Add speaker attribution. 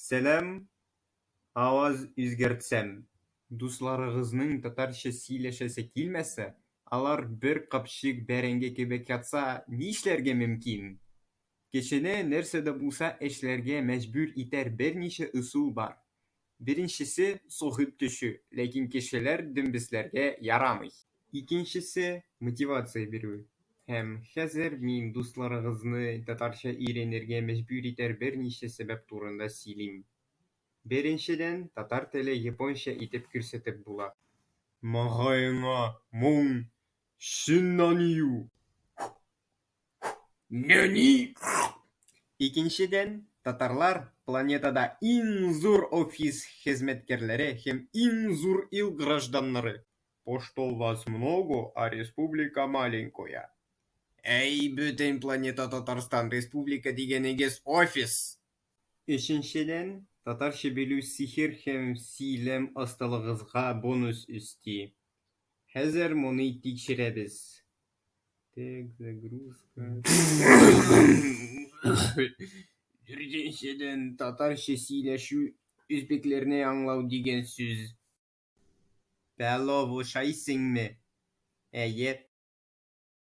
Speaker 1: Сәлам, аваз үзгәртсәм. Дусларыгызның татарча сөйләшәсе килмәсә, алар бер капчык бәрәңге кебек ятса, нишләргә мөмкин? Кешене нәрсә дә булса эшләргә мәҗбүр итәр берничә ысул бар. Беренчесе – сугып төшү, ләкин кешеләр дөмбәсләргә ярамый. Икенчесе – мотивация бирү. Һәм хәзер мин дусларыгызны татарча өйрәнергә мәҗбүр итәр берничә сәбәп турында сөйлим. Беренчедән, татар теле японча итеп күрсәтеп була. Магаеңа моң чыннанию. Нәни! Икенчедән, татарлар – планетада иң зур офис хезмәткәрләре һәм иң зур ил гражданнары. Пошто вас много, а республика маленькая. Әй, бөтен планета Татарстан, республика дигәнегез офис! Өченчедән, татарча белү сихер һәм сөйләм осталыгыгызга бонус өсти. Хәзер моны тикшерәбез. Так, загрузка. Дүртенчедән, татарча сөйләшү үзбәкләрне аңлау дигән сүз. Пәләү ашыйсыңмы? Әйе.